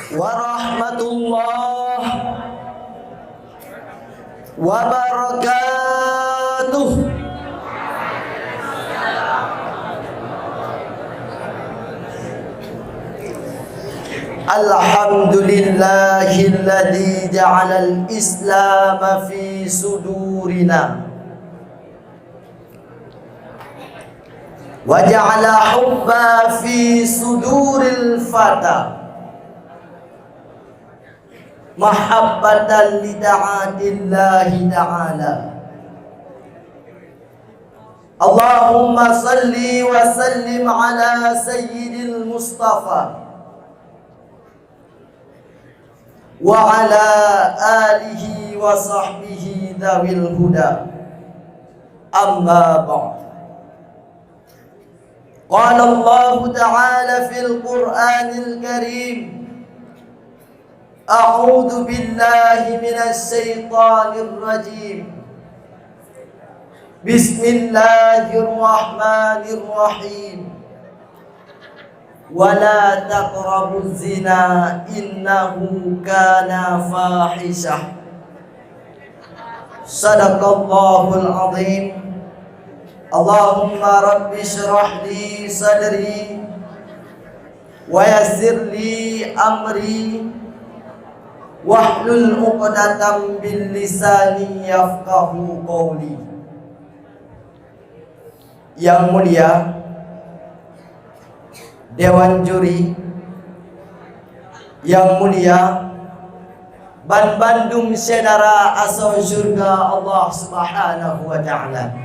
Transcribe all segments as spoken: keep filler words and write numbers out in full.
Warahmatullahi wabarakatuh. Alhamdulillahilladzi ja'alal Islama fi sudurina wa ja'ala hubba fi suduril fata mahabbatan li ta'atillahi ta'ala. Allahumma salli wa sallim ala sayyidil Mustafa wa ala alihi wa sahbihi dzawil huda. Amma ba'd. Qala Allahu ta'ala fil Qur'anil Karim, a'udzu billahi minasy syaithanir rajim. Bismillahirrahmanirrahim. Wa la taqrabuz zina innahu kana fahisyah. Sadaqallahul azim. Allahumma rabbi syrah li sadri wa yassir li amri wahlul uqdatam bil lisani yafqahu qawli. Yang mulia Dewan Juri, yang mulia banbandum syedara asoe syeuruga Allah Subhanahu wa Ta'ala.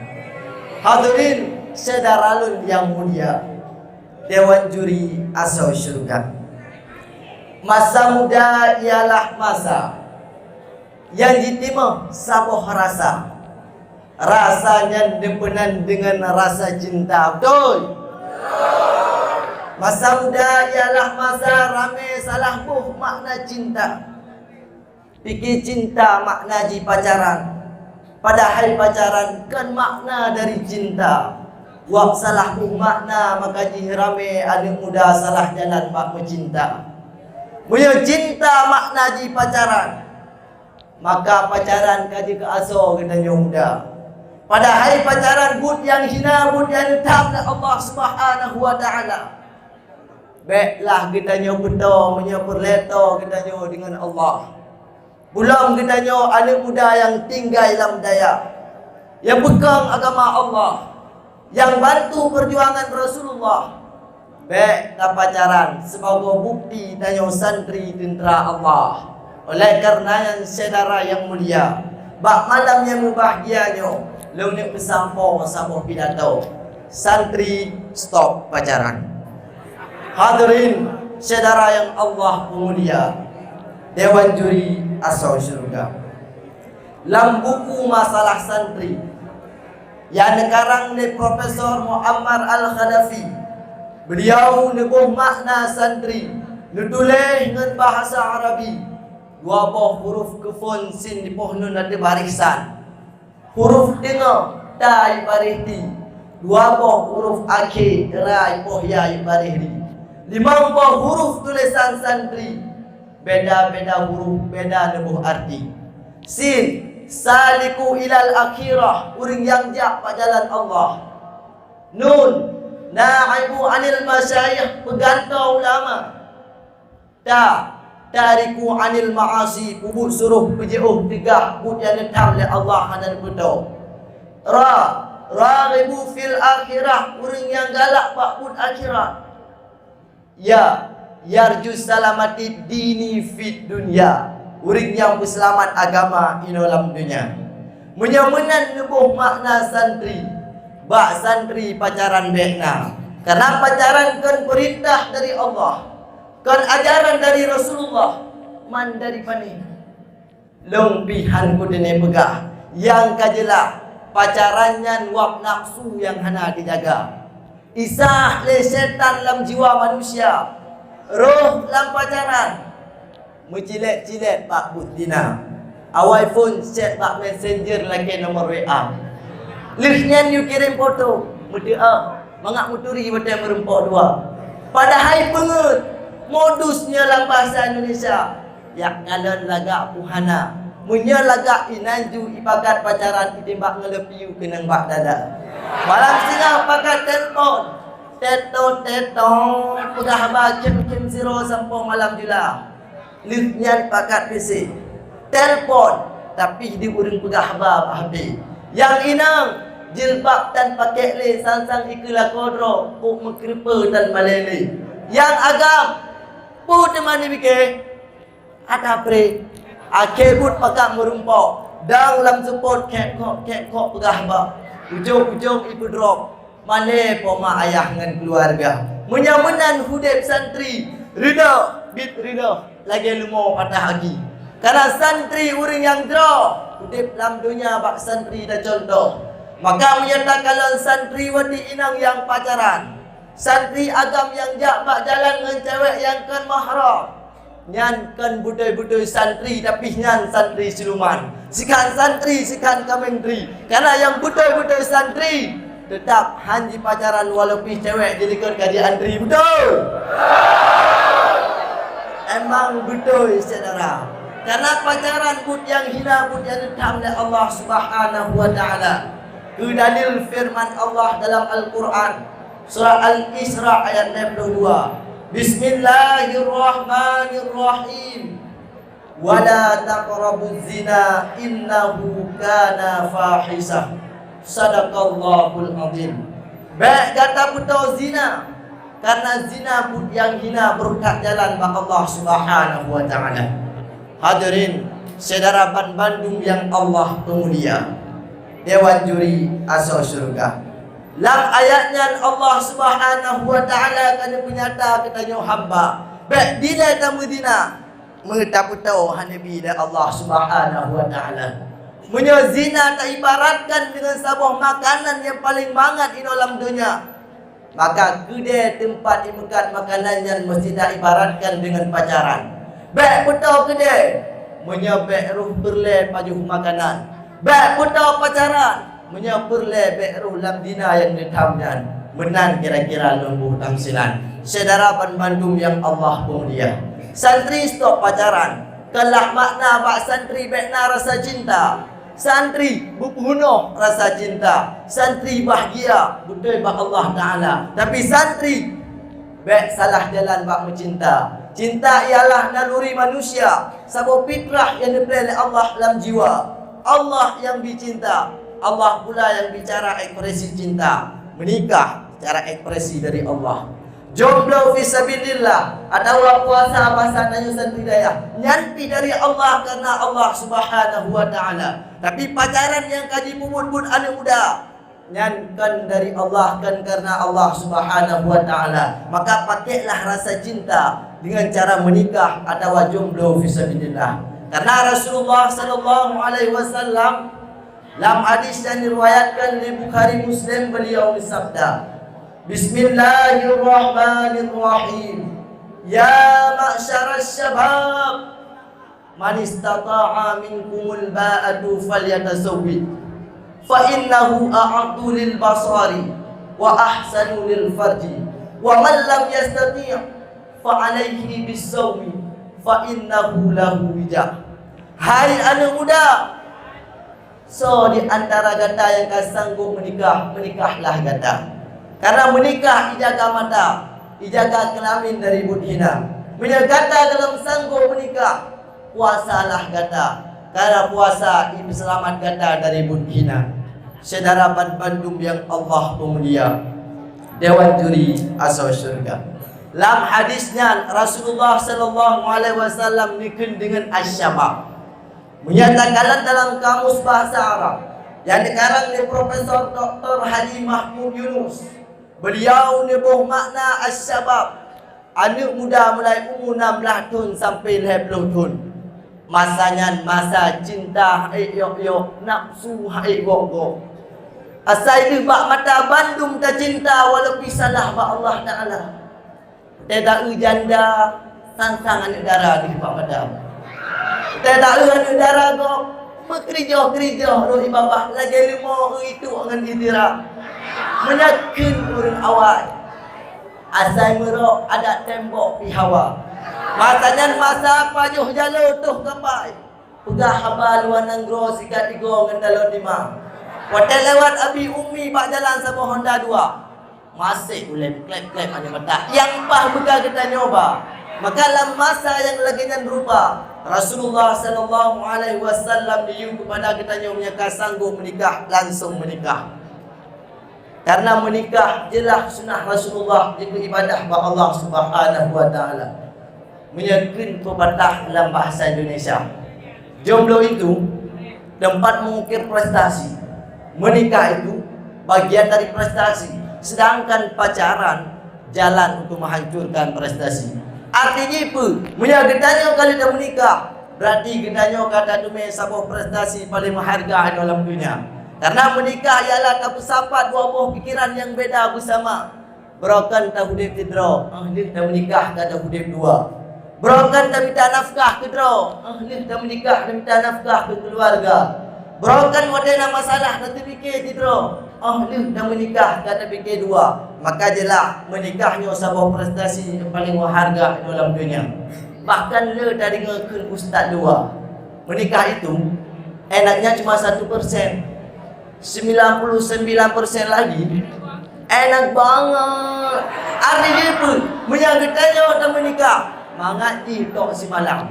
Hadirin syedara lôn yang mulia, Dewan Juri asoe syeuruga. Masa muda ialah masa nyang jitimoh saboh rasa. Rasa nyan neupeunan deungon rasa cinta, beutôi? Masa muda ialah masa ramé salah boh makna cinta. Pike cinta makna jih pacaran. Padahai pacaran kon makna dari cinta. Wab salah boh makna maka jih ramé aneuk muda salah jalan bak meucinta. Meunyoe cinta makna jih pacaran, maka pacaran ka jeuet keu asoe geutanyoe muda. Padahai pacaran buet nyang hina, buet nyang neutham lé Allah Subhanahu wa Ta'ala. Béklah geutanyoe peutoe meunyoe peureulée toe geutanyoe deungon Allah. Bulom geutanyoe aneuk muda nyang tinggai lam dayah, nyang peukong agama Allah, nyang bantu peujuangan Rasulullah. Bék tapacaran sibagoe bukeuti tanyoe santri teuntra Allah. Oleh kareuna nyan, syedara nyang mulia, bak malam nyang meubahgia nyoe, lôn neuk peusampoe saboh pidato. Santri, stop pacaran. Hadirin syedara nyang Allah peumulia, Dewan Juri asoe syeuruga. Lam buku Masalah Santri nyang neukarang lé Profesor Muammar Al-Khadafi, beliau neuboh makna santri, neutuléh ngon bahasa Arabi, dua boh huruf keuphon sin dipoh nun ateueh baréh san. Huruf teungoh ta ibaréh ti, dua boh huruf akhé ra ipoh ya ibaréh ri. Limong boh huruf tulésan santri, beda-beda huruf, beda neuboh arti. Sin, saliku ilal akhirah, ureuëng nyang jak bak jalan Allah. Nun, naibu anil masyayikh, peugantoe ulama. Ta, tariku anil ma'asi, peubuet suroh peujiôh teugah buet nyang neutham lé Allah hana neupeutoe. Ra, raghibu fil akhirah, ureuëng nyang galak bak buet akhirat. Ya, yarju salamatid dini fid dunya, ureuëng nyang peuseulamat agama inoe lam donya. Meunyoe meunan neuboh makna santri, bak santri pacaran bék na. Kareuna pacaran kon peurintah dari Allah. Kon ajaran dari Rasulullah, man dari pané. Lôn pih han kuteumé peugah, nyang ka jeulaih, pacaran nyan wab nafsu nyang hana geujaga. Isah lé syaitan lam jiwa manusia, roh lam pacaran, meucilet-cilet bak buet zina. Awai phon chat bak messenger lakée nomor W A. Lheueh nyan yue kirém foto, meudoá, mangat meuturi watée meureumpok dua. Padahai peungeuet, Modus nyoe lam bahasa Indonesia, jak kalon lagak puhana. Meunyoe lagak inan ju ipakat pacaran, itimbak ngon leupie keunong bak dada. Malam singoh pakat telepon. Tetot, tetot, peugah haba khém-khém sidroe sampoe malam jula. Lheueh nyan pakat bisik. Telepon, tapi di ureuëng peugah haba bak H P. Nyang inong, jilbab tan pakék lé, sang-sang ikeue lakoe droe, kok meukeureupeue tan malée lé. Nyang agam, peue teuma nibike? Ata pré. Akhé buet pakat meurumpok, dang lam seupôt khek-khok, khek-khok peugah haba. Ujong-ujong ipeudrop. Malée poma ayah ngon keuluwarga. Meunyoe meunan udeb santri, reudoh, bit reudoh, lagée lumoe patah aki. Karena santri ureuëng nyang droe, udeb lam donya bak santri tacontoh. Maka meunyoe takalon santri wati inong nyang pacaran, santri agam nyang jak bak jalan ngon cewek nyang kon mahram, nyan kon beutôi-beutôi santri, tapi nyan santri siluman. Sikhan santri, sikhan kamentri. Karena nyang beutôi-beutôi santri teutap han jipacaran, walaupun cewek di likot ka jiantri. Beutôi? Emang beutôi, syedara. Karena pacaran buet nyang hina, buet nyang neutham lé Allah Subhanahu wa Ta'ala. Keu dalil firman Allah dalam Al-Quran, Surah Al-Isra ayat enam puluh dua. Bismillahirrahmanirrahim. "Wala taqrabuz zina innahu kana fahisyah." Sadaqallahul azim. Bék gata peutoe zina, karena zina buet nyang hina, brok that jalan bak Allah Subhanahu wa Ta'ala. Hadirin, syedara ban bandum nyang Allah peumulia, dewan juri asoe syeuruga. Lam ayat nyan Allah Subhanahu wa Ta'ala ka neupeunyata keu tanyoe hamba, bék dilée tameuzina, meutapeutoe hana bi lé Allah Subhanahu wa Ta'ala. Meunyoe zina taibaratkan deungon saboh makanan nyang paleng mangat inoe lam donya, maka keudée teumpat imeukat makanan nyan meusti taibaratkan deungon pacaran. Bék peutoe keudée, meunyoe bék roh peureulée pajoh makanan. Bék peutoe pacaran, meunyoe peureulée bék roh lam zina nyang neutham nyan. Meunan kira-kira lôn boh tamsilan. Syedara ban bandum nyang Allah peumulia, santri stop pacaran. Keulah makna bak santri bék na rasa cinta. Santri beupeunoh rasa cinta, santri bahgia beutôi bak Allah Ta'ala. Tapi santri bék salah jalan bak meucinta. Cinta ialah naluri manusia, saboh fitrah nyang neubri lé Allah lam jiwa. Allah nyang bi cinta, Allah pula nyang bi cara ekspresi cinta. Meunikah cara ekspresi dari Allah. Jomblo fisabilillah atawa puasa basa tanyoe santri dayah, nyan pih dari Allah, karena Allah Subhanahu wa Ta'ala. Tapi pacaran nyang ka jipeubuet-buet aneuk muda, nyan kon dari Allah, kon karena Allah Subhanahu wa Ta'ala. Maka pakailah rasa cinta dengan cara menikah atawa jomblo fisabilillah. Karena Rasulullah sallallahu alaihi wasallam, lam hadis yang diriwayatkan oleh Bukhari Muslim, beliau bersabda, "Bismillahirrahmanirrahim. Ya ma'syaras syabab, man istata'a minkumul ba'ata falyatazawwaj, fa innahu aghaddu lil basari wa ahsanu lil farji, wa man lam yastati' fa alaihi bis sawmi, fa innahu lahu wija." Hai aneuk muda, soe di antara gata nyang ka sanggob meunikah, meunikahlah gata. Karena meunikah ijaga mata, ijaga keulamin dari buet hina. Meunyoe gata gohlom sanggob meunikah, puasalah gata. Karena puasa ipeuseulamat gata dari buet hina. Syedara ban bandum nyang Allah peumulia, dewan juri asoe syeuruga. Lam hadis nyan, Rasulullah sallallahu alaihi wasallam neukheun deungon asy-syabab. Meunyoe takalon dalam kamus bahasa Arab nyang neukarang lé Profesor Doktor Haji Mahmud Yunus, beliau neuboh makna asy-syabab, aneuk muda mulai umu nam blaih thon sampai lhée ploh thon. Masa nyan masa cinta ha'ék yok-yok, nafsu ha'ék gok-gok. Asai deuh bak mata bandum tacinta walau pih salah bak Allah Ta'ala. Teudaeu janda, sang-sang aneuk dara deuh bak mata. Teudaeu aneuk dara gob, meukeurijoh-keurijoh roh i babah lagée leumo eu itu ngon idira. Meunakheun ureuëng awai. Asai meurok adat tembok pih hawa. Masa nyan masa pajoh jalô toh kapai. Peugah haba luwa nanggroe sikat igoe ngon talon lima. Watée lewat abi umi bak jalan saboh honda dua. Maséh ulée klep-klep aneuk mata nyang paih beuka geutanyoe ba. Maka lam masa nyang lagée nyan rupa, Rasulullah sallallahu alaihi wasallam liyue keupada geutanyoe meunyoe ka sanggob meunikah, langsong meunikah. Karena meunikah jeulaih sunnah Rasulullah, jeuet keu ibadah bak Allah Subhanahu wa Taala. Meunyoe kheun peupatah lam bahasa Indonesia, jomblo itu tempat mengukir prestasi. Menikah itu bagian dari prestasi, sedangkan pacaran jalan untuk menghancurkan prestasi. Artinya apa? Meunyoe geutanyoe ka lheueh meunikah, berarti geutanyoe ka tateumé saboh prestasi paléng meuharga inoe lam dunia. Karena meunikah ialah tapeusapat dua boh pikiran nyang beda beusama. Beurokon taudeb sidroe, óh lheueh tameunikah ka taudeb dua. Beurokon tamita nafkah keudroe, óh lheueh tameunikah tamita nafkah keu keuluwarga. Beurokon watée na masalah tateupiké sidroe, óh lheueh tameunikah ka tapiké dua. Maka jeulaih, meunikah nyoe saboh prestasi nyang paléng meuharga inoe lam dunia. Bahkan le tadeungoe kheun ustaz luwa, meunikah itu enaknya cuma satu persen. Sembilan puluh sembilan persen lagi enak banget. Artinya apa? Meunyoe geutanyoe tameunikah, mangat jih tok simalam.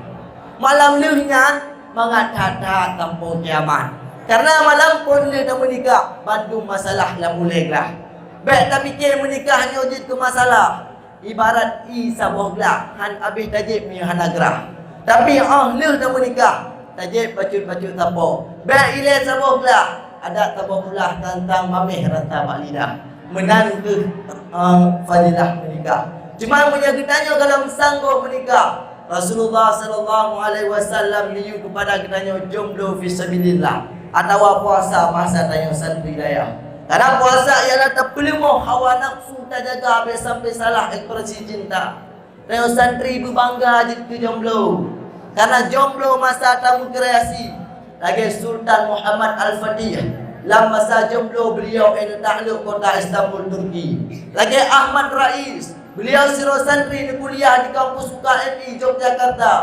Malam lheueh nyan, mangat that-that sampoe kiamat. Karena malam phon lheueh tameunikah, bandum masalah lam ulée glah. Bék tapiké meunikah nyoe jeuet keu masalah. Ibarat ié saboh glah, han abéh tajép meunyoe hana grah. Tapi óh lheueh tameunikah, tajép bacut-bacut sapo. Bék ilée saboh glah, adak saboh glah tantang maméh rasa bak lidah. Meunan kheueh, eh, fadilah meunikah. Cuma meunyoe geutanyoe gohlom sanggob meunikah, Rasulullah sallallahu alaihi wasallam liyue keupada geutanyoe jomblo fi sabilillah atawa puasa masa tanyoe santri dayah. Karena puasa ialah tapeuleumah hawa nafsu, tajaga bék sampai salah ekspresi cinta. Tanyoe santri beubangga jeuet keu jomblo. Karena jomblo masa tameukereasi. Lagée Sultan Muhammad Al-Fatih, lam masa jomblo beliau ék neutaklok kota Istanbul, Turki. Lagée Ahmad Rais, beliau sidroe santri neukuliah di kampus U K M I Yogyakarta.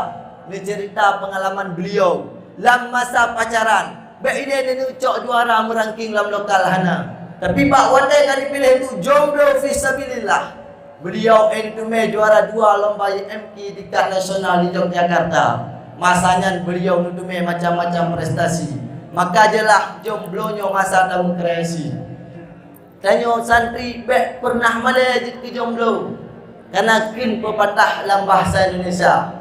Neuceurita peungalaman beliau lam masa pacaran. Bék ilée neuneuk cok juara meurangking lam lokal, hana. Tapi bak watée ka neupiléh untuk jomblo fi sabilillah, beliau ék neuteumé juara dua lomba Y M Q tingkat nasional di Yogyakarta. Masa nyan beliau neuteumé macam-macam prestasi. Maka jeulaih jomblo nyoe masa tameukereasi. Tanyoe santri bék peureunah malée jeuet keu jomblo. Karena kheun peupatah lam bahasa Indonesia,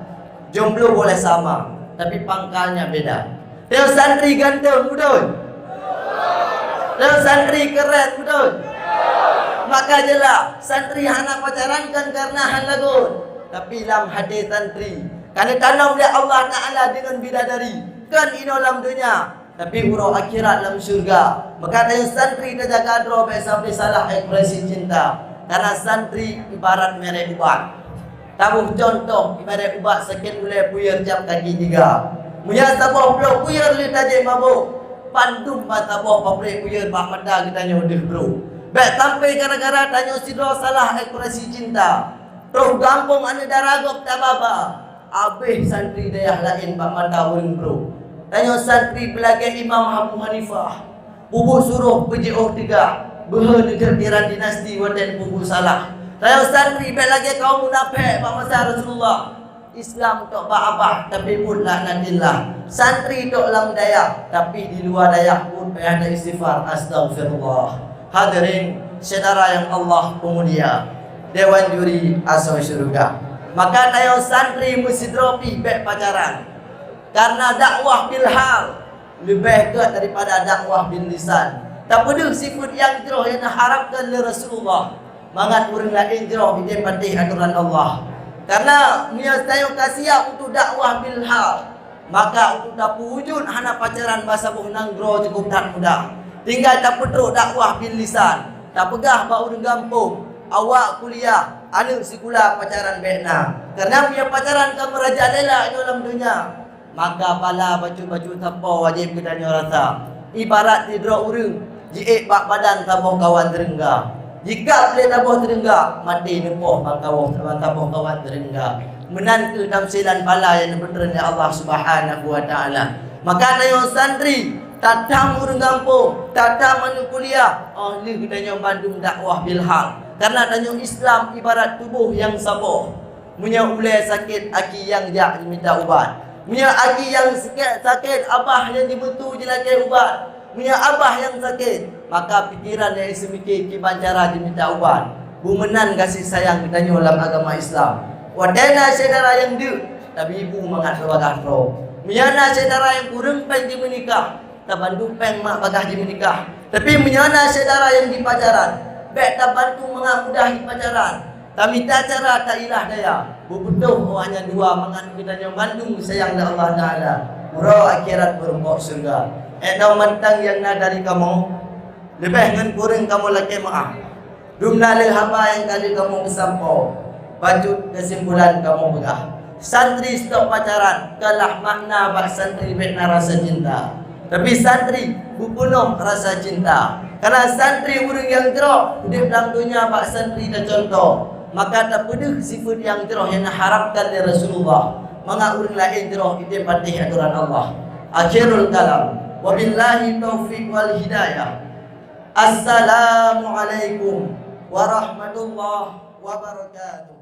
jomblo boleh sama, tapi pangkalnya beda. Tanyoe santri ganteng, beutôi? Tanyoe santri keren, beutôi? Maka jeulaih, santri hana pacaran kon karena hana lagon, tapi lam até santri ka neutanom lé Allah Taala deungon bidadari, kon inoe lam donya, tapi uroe akhirat lam syeuruga. Maka tanyoe santri tajaga droe bék sampai salah ekspresi cinta. Karena santri ibarat merek ubat. Taboh contoh, ibarat ubat sakét ulée puyeur cap kaki tiga. Meunyoe saboh ploh puyeur lheueh tajép mabök, pandum ban saboh pabrék puyeur bak mata geutanyoe deuh brôk. Bék sampai gara-gara tanyoe sidroe salah ekspresi cinta, troh gampông aneuk dara gob tababa, abéh santri dayah laén bak mata ureuëng brôk. Tanyoe santri beulagée Imam Abu Hanifah, peubuet suroh peujiôh teuga, beuhe neuteubiran dinasti watée peubuet salah. Tanyoe santri bék lagée kaum munafék bak masa Rasulullah. Islam tok bak abah, tapi buet laknatillah. Santri tok lam dayah, tapi di luwa dayah buet payah na istighfar, astaghfirullah. Hadirin, syedara nyang Allah peumulia, dewan juri asoe syeuruga. Maka tanyoe santri meusidroe pih bék pacaran. Karena dakwah bil hal leubeh gét daripada dakwah bil lisan. Tapeudeuh sifeuet nyang jroh nyang neuharapkan lé Rasulullah, mangat ureuëng laén jroh idéh patéh atoran Allah. Karena meunyoe tanyoe ka siap untuk dakwah bil hal, maka untuk tapeuwujud hana pacaran bak saboh nanggroe cukup that mudah. Tinggai tapeutrok dakwah bil lisan, tapeugah bak ureuëng gampông, awak kuliah, aneuk sikula pacaran bék na. Karena meunyoe pacaran ka meurajalela inoe lam donya, maka bala bacut-bacut sapo wajéb geutanyoe rasa. Ibarat sidroe ureuëng jiék bak badan saboh kawan teurengga. Jikab lé saboh teurengga, maté neupoh bak kawan, saboh kawan teurengga. Meunan kheueh tamsilan pahala nyang geupeutreun lé Allah Subhanahu wa Taala. Maka tanyoe santri, tatham ureuëng gampông, tatham aneuëk kuliah, óh lheueh geutanyoe bandum dakwah bilhal. Karena tanyoe Islam ibarat tuboh nyang saboh. Meunyoe ulée sakét, aki nyang jak jimita ubat. Meunyoe aki nyang sakét, sakét, abah nyang jimeutu jilakée ubat. Meunyoe abah nyang sakét, maka pikeran nyang iseumiké kiban cara jimita ubat. Beumeunan gaséh sayang geutanyoe lam agama Islam. Watée na syedara nyang deuk, tabi ibu mangat beubagaih droe. Meunyoe na syedara nyang kureueng péng jimeunikah, tabantu péng mak bagaih jimeunikah. Tapi meunyoe na syedara nyang jipacaran, bék tabantu mangat mudah jipacaran. Tamita cara tailah daya, beuputôh awaknyan dua mangat geutanyoe bandum sayang lé Allah Taala, uroe akhirat meurumpok syeuruga. Ék dong mantang nyang na dari kamoe, leubeh ngon kureueng kamoe lakée meuáh. Dumna lé haba nyang ka lheueh kamoe peusampoe, bacut keusimpulan kamoe peugah. Santri stop pacaran, kalah makna bak santri bék na rasa cinta. Tapi santri beupeunoh rasa cinta. Karena santri ureuëng nyang jroh udeb lam donya bak santri tacontoh. Maka tapeudeuh sifeuet nyang jroh nyang harapkan lé Rasulullah. Mangat ureuëng laén jroh ideb patéh atoran Allah. Akhirul kalam. Wabillahi taufiq wal hidayah. Assalamualaikum warahmatullahi wabarakatuh.